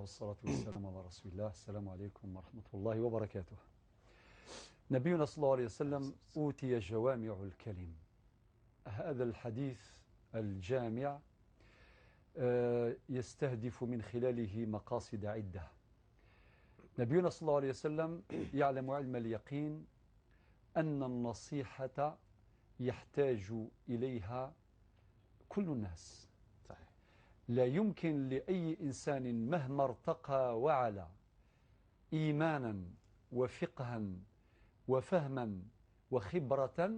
والصلاة والسلام على رسول الله. السلام عليكم ورحمة الله وبركاته. نبينا صلى الله عليه وسلم أوتي جوامع الكلم. هذا الحديث الجامع يستهدف من خلاله مقاصد عدة. نبينا صلى الله عليه وسلم يعلم علم اليقين أن النصيحة يحتاج إليها كل الناس. صحيح. لا يمكن لأي إنسان مهما ارتقى وعلى إيمانا وفقها وفهما وخبرة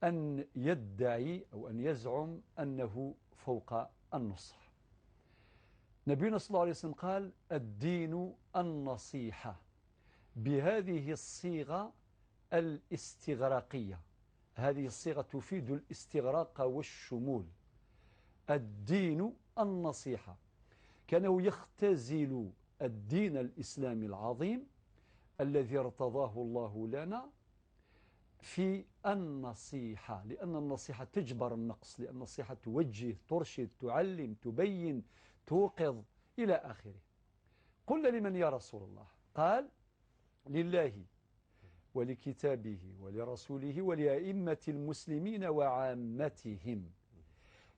أن يدعي أو أن يزعم أنه فوق النصح. نبينا صلى الله عليه وسلم قال: الدين النصيحة، بهذه الصيغة الاستغراقية. هذه الصيغة تفيد الاستغراق والشمول. الدين النصيحة، كانه يختزل الدين الإسلامي العظيم الذي ارتضاه الله لنا في النصيحة، لأن النصيحة تجبر النقص، لأن النصيحة توجه، ترشد، تعلم، تبين، توقظ إلى آخره. قلنا لمن يا رسول الله؟ قال: لله ولكتابه ولرسوله ولأئمة المسلمين وعامتهم.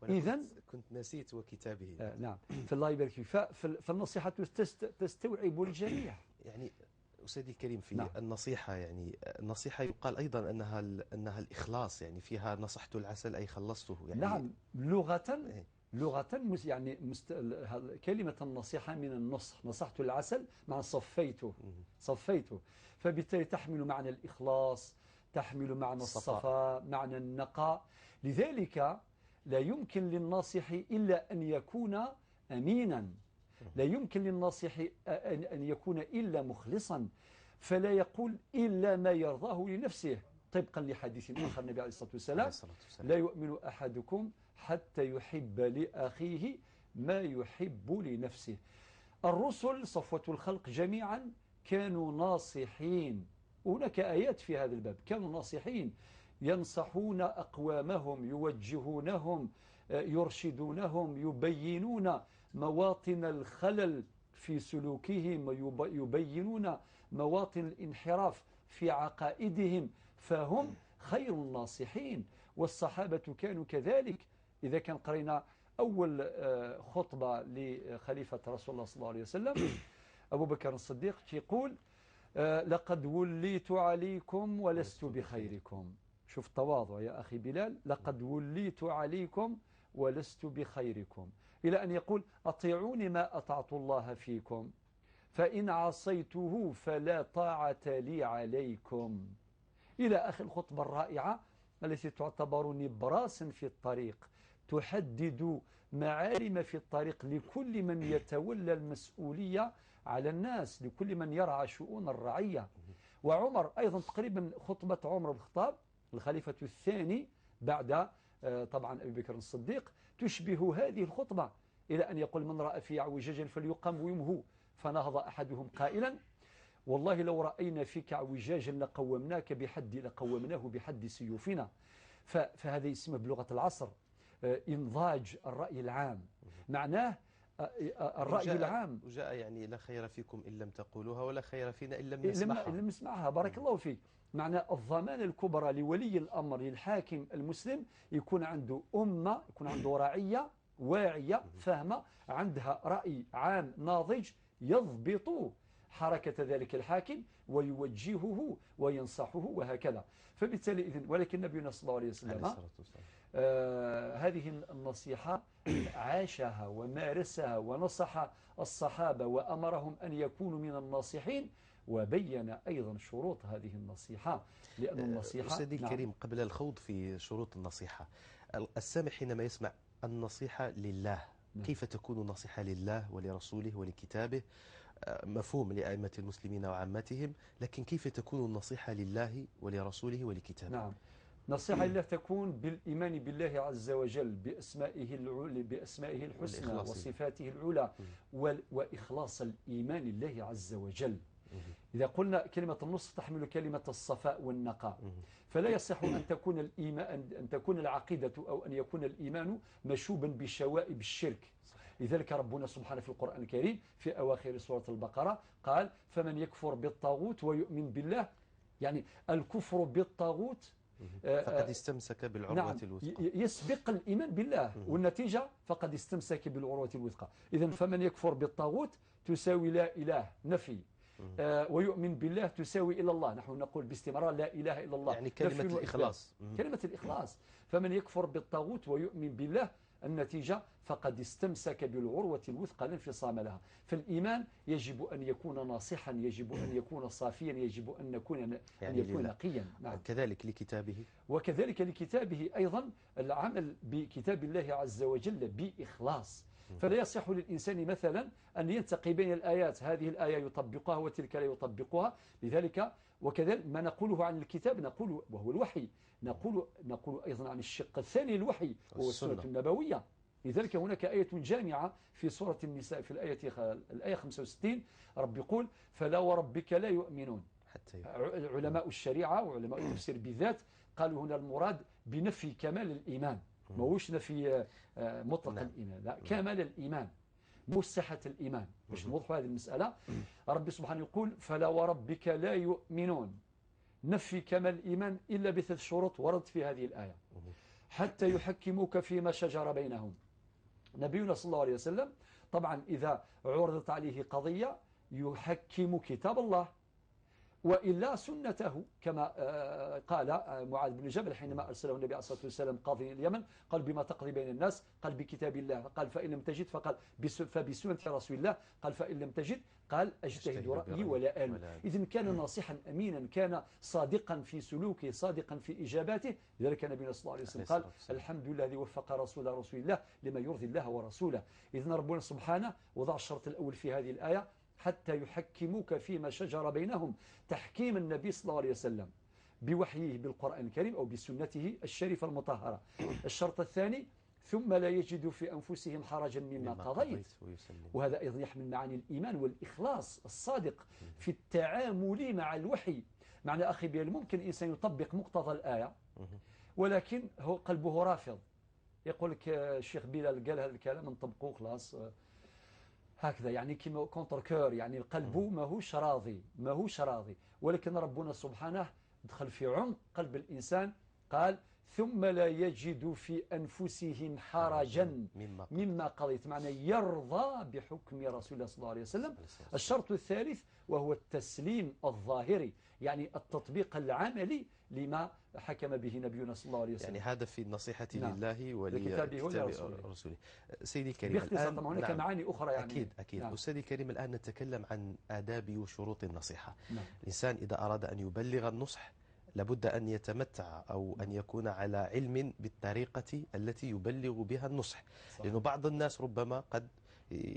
إذن كنت نسيت وكتابه. نعم، فالله يبارك فيك. فالنصيحة تستوعب الجميع. يعني أستاذي الكريم في نعم. النصيحة، يعني النصيحة يقال أيضا أنها الإخلاص، يعني فيها نصحت العسل أي خلصته، يعني نعم، لغة لغة يعني كلمة النصيحة من النصح، نصحت العسل مع صفيته، صفيته، فبالتالي تحمل معنى الإخلاص، تحمل معنى الصفاء، معنى النقاء. لذلك لا يمكن للناصح إلا أن يكون أمينا، لا يمكن للناصح أن يكون إلا مخلصا، فلا يقول إلا ما يرضاه لنفسه، طبقا لحديث آخر النبي عليه الصلاة والسلام: لا يؤمن أحدكم حتى يحب لأخيه ما يحب لنفسه. الرسل صفوة الخلق جميعا كانوا ناصحين، هناك آيات في هذا الباب، كانوا ناصحين ينصحون أقوامهم، يوجهونهم، يرشدونهم، يبينون مواطن الخلل في سلوكهم، يبينون مواطن الانحراف في عقائدهم، فهم خير الناصحين. والصحابة كانوا كذلك. إذا كان قرينا أول خطبة لخليفة رسول الله صلى الله عليه وسلم أبو بكر الصديق يقول: لقد وليت عليكم ولست بخيركم. شوف التواضع يا أخي بلال، لقد وليت عليكم ولست بخيركم، إلى أن يقول: أطيعوني ما أطعت الله فيكم، فإن عصيته فلا طاعة لي عليكم، إلى آخر الخطبة الرائعة التي تعتبر نبراسا في الطريق، تحدد معالم في الطريق لكل من يتولى المسؤولية على الناس، لكل من يرعى شؤون الرعية. وعمر أيضا تقريبا خطبة عمر الخطاب الخليفة الثاني بعد طبعا أبي بكر الصديق تشبه هذه الخطبة، إلى أن يقول: من رأى في اعوجاج فليقم ويمه. فنهض أحدهم قائلا: والله لو رأينا فيك اعوجاجا لقومناك بحد، لقومناه بحد سيوفنا. فهذا يسمى بلغة العصر إنضاج الرأي العام، معناه الرأي العام. وجاء يعني لا خير فيكم إن لم تقولوها ولا خير فينا إن لم نسمعها. إن لم نسمعها. بارك الله فيك. معنى الضمان الكبرى لولي الأمر للحاكم المسلم يكون عنده أمة، يكون عنده رعية واعية فاهمة، عندها رأي عام ناضج يضبط حركة ذلك الحاكم ويوجهه وينصحه وهكذا. فبالتالي إذن، ولكن نبينا صلى الله عليه وسلم هذه النصيحة عاشها ومارسها ونصح الصحابة وأمرهم أن يكونوا من الناصحين، وبين أيضا شروط هذه النصيحة، لأن النصيحة أستاذي الكريم قبل الخوض في شروط النصيحة، السامع حينما يسمع النصيحة لله، كيف تكون النصيحة لله ولرسوله ولكتابه؟ مفهوم لأئمة المسلمين وعامتهم، لكن كيف تكون النصيحة لله ولرسوله ولكتابه؟ نعم، نصيحة لله تكون بالإيمان بالله عز وجل، بأسمائه العلى، بأسمائه الحسنى وصفاته العلى، وإخلاص الإيمان لله عز وجل. إذا قلنا كلمة النصح تحمل كلمة الصفاء والنقاء، فلا يصح أن تكون الإيمان، أن تكون العقيدة أو أن يكون الإيمان مشوبا بشوائب الشرك. لذلك ربنا سبحانه في القرآن الكريم في أواخر سورة البقرة قال فمن يكفر بالطاغوت ويؤمن بالله، يعني الكفر بالطاغوت فقد استمسك بالعروة نعم الوثقى، يسبق الإيمان بالله، والنتيجة فقد استمسك بالعروة الوثقى. إذن فمن يكفر بالطاغوت تساوي لا إله نفي، ويؤمن بالله تساوي إلى الله. نحن نقول باستمرار لا إله إلا الله، يعني كلمة الإخلاص، كلمة الإخلاص. فمن يكفر بالطاغوت ويؤمن بالله النتيجة فقد استمسك بالعروة الوثقى لا انفصام لها. فالإيمان يجب أن يكون ناصحا، يجب أن يكون صافيا، يجب أن يكون يعني أن يكون نقيا. نعم. كذلك لكتابه، وكذلك لكتابه أيضا، العمل بكتاب الله عز وجل بإخلاص. فلا يصح للإنسان مثلا أن ينتقي بين الآيات، هذه الآية يطبقها وتلك لا يطبقها. لذلك وكذلك ما نقوله عن الكتاب نقول وهو الوحي، نقول أيضا عن الشق الثاني الوحي وهو السنة النبوية. لذلك هناك آية جامعة في سورة النساء في الآية 65، رب يقول فلا وربك لا يؤمنون. حتى علماء الشريعة وعلماء التفسير بالذات قالوا هنا المراد بنفي كمال الإيمان، ماهوش نفي مطلق الإيمان، لا، كمال الإيمان مش صحة الإيمان. باش نوضحوا هذه المسألة، ربي سبحانه يقول فلا وربك لا يؤمنون، نفي كمال الإيمان إلا بثلاث شروط وردت في هذه الآية، حتى يحكموك فيما شجر بينهم. نبينا صلى الله عليه وسلم طبعا إذا عرضت عليه قضية يحكم كتاب الله وإلا سنته، كما قال معاذ بن جبل حينما أرسله النبي عليه الصلاة والسلام قاضي اليمن، قال بما تقضي بين الناس؟ قال بكتاب الله. قال فإن لم تجد؟ فقال فبسنة رسول الله. قال فإن لم تجد؟ قال أجتهد رأيي ولا آل. إذن كان ناصحا أمينا، كان صادقا في سلوكه، صادقا في إجاباته. لذلك نبينا صلى الله عليه وسلم قال الحمد لله الذي وفق رسول الله لما يرضي الله ورسوله. إذن ربنا سبحانه وضع الشرط الأول في هذه الآية حتى يحكموك فيما شجر بينهم، تحكيم النبي صلى الله عليه وسلم بوحيه بالقرآن الكريم أو بسنته الشريفة المطهرة. الشرط الثاني ثم لا يجدوا في أنفسهم حرجا مما قضيت، وهذا أيضا يحمل معاني الإيمان والإخلاص الصادق في التعامل مع الوحي. معنى أخي بأن ممكن الإنسان يطبق مقتضى الآية ولكن هو قلبه رافض، يقول لك الشيخ بلال قال هذا الكلام نطبقه خلاص هكذا، يعني كيما contre cœur، يعني قلبه ماهوش راضي، ماهوش راضي. ولكن ربنا سبحانه دخل في عمق قلب الإنسان، قال ثم لا يجد في أنفسهم حرجا مما قضيت، معنى يرضى بحكم رسول الله صلى الله عليه وسلم. الشرط الثالث وهو التسليم الظاهري، يعني التطبيق العملي لما حكم به نبينا صلى الله عليه وسلم. يعني هذا في النصيحة نعم. لله ولكتابه ورسوله. سيدي الكريم باختصار طبعا هناك نعم. معاني أخرى يعني. أكيد أكيد نعم. أستاذي الكريم الآن نتكلم عن آداب وشروط النصيحة. نعم. الإنسان إذا أراد أن يبلغ النصح لابد أن يتمتع أو أن يكون على علم بالطريقة التي يبلغ بها النصح. صح. لأنه بعض الناس ربما قد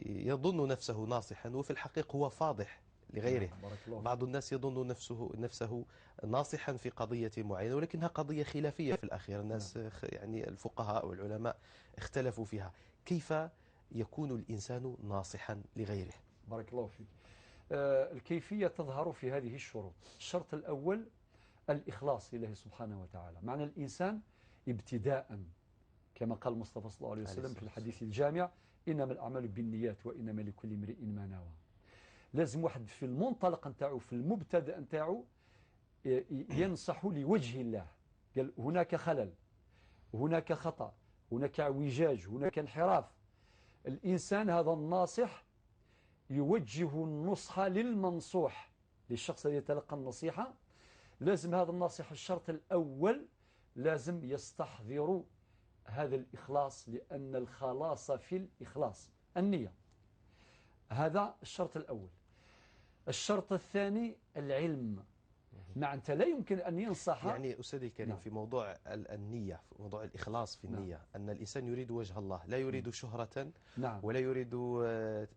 يظن نفسه ناصحا وفي الحقيقة هو فاضح لغيره. بعض الناس يظن نفسه ناصحا في قضية معينة ولكنها قضية خلافية في الأخير، الناس يعني الفقهاء والعلماء اختلفوا فيها. كيف يكون الإنسان ناصحا لغيره؟ بارك الله فيك. الكيفية تظهر في هذه الشروط. الشرط الأول الإخلاص لله سبحانه وتعالى. معنى الإنسان ابتداء كما قال المصطفى صلى الله عليه وسلم في الحديث الجامع إنما الأعمال بالنيات وإنما لكل امرئ ما نوى. لازم واحد في المنطلق نتاعو، في المبتدأ نتاعو، ينصح لوجه الله. قال هناك خلل، هناك خطأ، هناك اعوجاج، هناك انحراف. الإنسان هذا الناصح يوجه النصح للمنصوح، للشخص الذي يتلقى النصيحة. لازم هذا الناصح الشرط الأول لازم يستحضر هذا الإخلاص، لأن الخلاص في الإخلاص النية. هذا الشرط الأول. الشرط الثاني العلم. مع أنت لا يمكن أن ينصح. يعني أستاذي الكريم نعم. في موضوع النية، في موضوع الإخلاص في النية، نعم. أن الإنسان يريد وجه الله، لا يريد شهرة، نعم. ولا يريد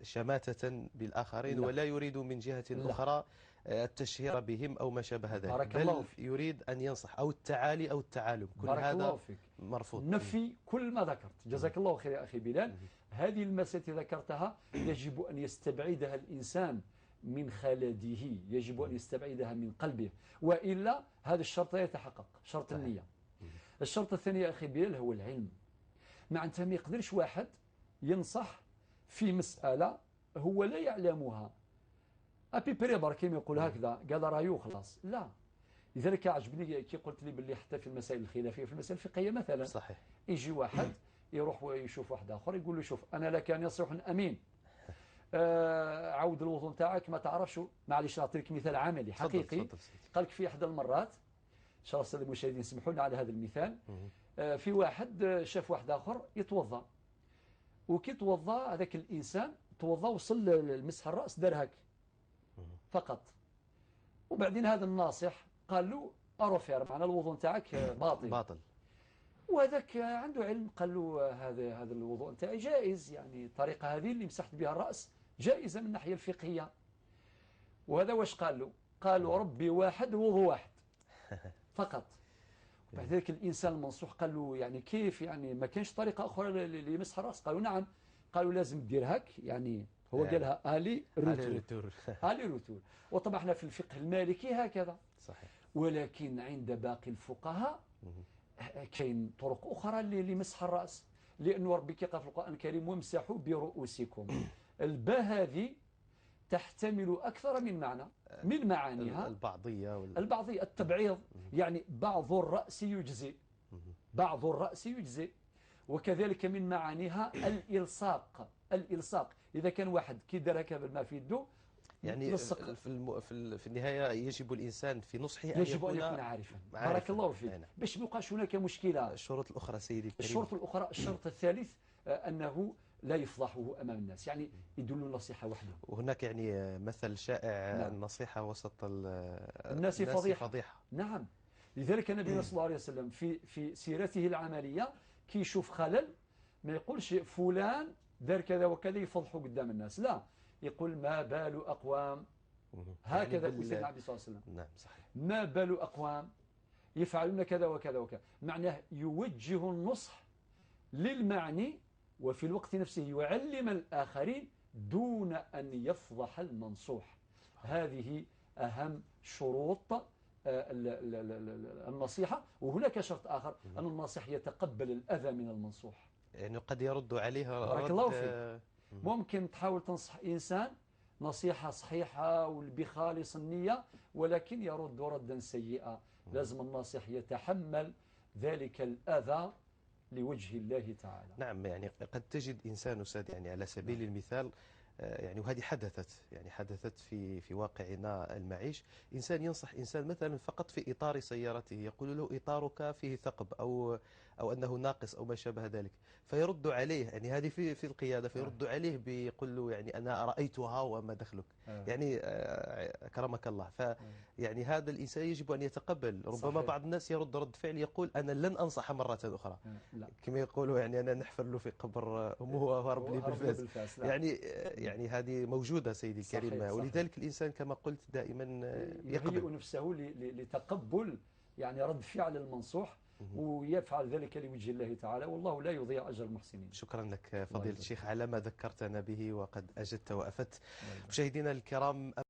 شماتة بالآخرين، لا. ولا يريد من جهة لا. أخرى التشهير بهم أو ما شابه ذلك، بارك بل الله فيك. يريد أن ينصح أو التعالي أو التعالم، كل بارك هذا الله فيك. مرفوض. نفي كل ما ذكرت. جزاك الله خير يا أخي بلال. هذه المسألة التي ذكرتها يجب أن يستبعدها الإنسان من خلده، يجب أن يستبعدها من قلبه، وإلا هذا الشرط لا يتحقق، شرط النية. الشرط الثاني يا أخي بلال هو العلم. مع أنت ما يقدرش واحد ينصح في مسألة هو لا يعلمها à peu près برك كيما يقول هكذا، قال رايو خلاص. لا، لذلك عجبني كي قلت لي باللي حتى في المسائل الخلافية، في المسائل الفقهية مثلا، صحيح، يجي واحد يروح ويشوف واحد اخر يقول له شوف انا لك نصيح امين، عود الوضوء نتاعك ما تعرفش. معليش نعطيك مثال عملي حقيقي. تفضل. قال لك في احدى المرات، ان شاء الله السادة المشاهدين يسمحوا لنا على هذا المثال، في واحد شاف واحد اخر يتوضا، وكي توضا هذاك الانسان توضا وصل لمسح الراس دار هك فقط، وبعدين هذا الناصح قال له à refaire، معنى الوضوء نتاعك باطل. باطل. وهذاك عنده علم، قال له هذا الوضوء نتاعي جائز، يعني الطريقة هذه اللي مسحت بها الراس جائزة من الناحية الفقهية. وهذا واش قال له؟ قال له ربي واحد ووضوء واحد فقط. وبعد ذلك الانسان المنصوح قال له يعني كيف، يعني ما كانش طريقه اخرى لمسح الراس؟ قالوا نعم، قالوا لازم دير هك، يعني هو قالها aller-retour، aller-retour. وطبعا احنا في الفقه المالكي هكذا، صحيح، ولكن عند باقي الفقهاء كاين طرق اخرى لمسح الراس، لانه ربي كيقال في القران الكريم وامسحوا برؤوسكم. الباء هذه تحتمل اكثر من معنى، من معانيها البعضيه البعضيه التبعيض، يعني بعض الراس يجزئ، بعض الراس يجزئ. وكذلك من معانيها الالصاق، الالصاق اذا كان واحد كي دار هكا بالماء في يده يعني في النهاية يجب الانسان في نصحه ان يجب ان يكون عارفا. بارك الله فيك، باش ما يبقاش هناك مشكلة. الشروط الاخرى سيدي الكريم، الشروط الاخرى، الشرط الثالث انه لا يفضحه امام الناس، يعني يدل النصيحة وحده. وهناك يعني مثل شائع، نعم، النصيحة وسط الناس فضيحة. نعم، لذلك النبي صلى الله عليه وسلم في سيرته العملية كي يشوف خلل ما يقولش فلان دار كذا وكذا يفضحه قدام الناس، لا، يقول ما بال أقوام، هكذا يعني سيدنا النبي صلى الله عليه وسلم. نعم صحيح، ما بال أقوام يفعلون كذا وكذا وكذا، معناه يوجه النصح للمعني وفي الوقت نفسه يعلم الآخرين دون أن يفضح المنصوح. هذه أهم شروط النصيحة. وهناك شرط آخر، أن الناصح يتقبل الأذى من المنصوح، يعني قد يرد عليها. بارك الله فيك. ممكن تحاول تنصح إنسان نصيحة صحيحة وبخالص النية، ولكن يرد ردا سيئا. لازم الناصح يتحمل ذلك الأذى لوجه الله تعالى. نعم، يعني قد تجد إنسان أستاذ، يعني على سبيل المثال، يعني وهذه حدثت، يعني حدثت في واقعنا المعيش، إنسان ينصح إنسان مثلا فقط في إطار سيارته، يقول له إطارك فيه ثقب أو أنه ناقص أو ما شابه ذلك، فيرد عليه، يعني هذه في القيادة، فيرد عليه بيقول له يعني أنا رأيتها وما دخلك، يعني أكرمك الله. فيعني هذا الإنسان يجب أن يتقبل. ربما صحيح. بعض الناس يرد رد فعل يقول أنا لن أنصح مرة أخرى، لا. كما يقولوا يعني أنا نحفر له في قبر أمه وهرب لي بالفاس. يعني هذه موجودة سيدي الكريم. صحيح. ولذلك الإنسان كما قلت دائما يهيئ نفسه لتقبل يعني رد فعل المنصوح، ويفعل ذلك لوجه الله تعالى، والله لا يضيع أجر المحسنين. شكرا لك فضيلة الشيخ على ما ذكرتنا به وقد أجدت وأفدت. مشاهدينا الكرام.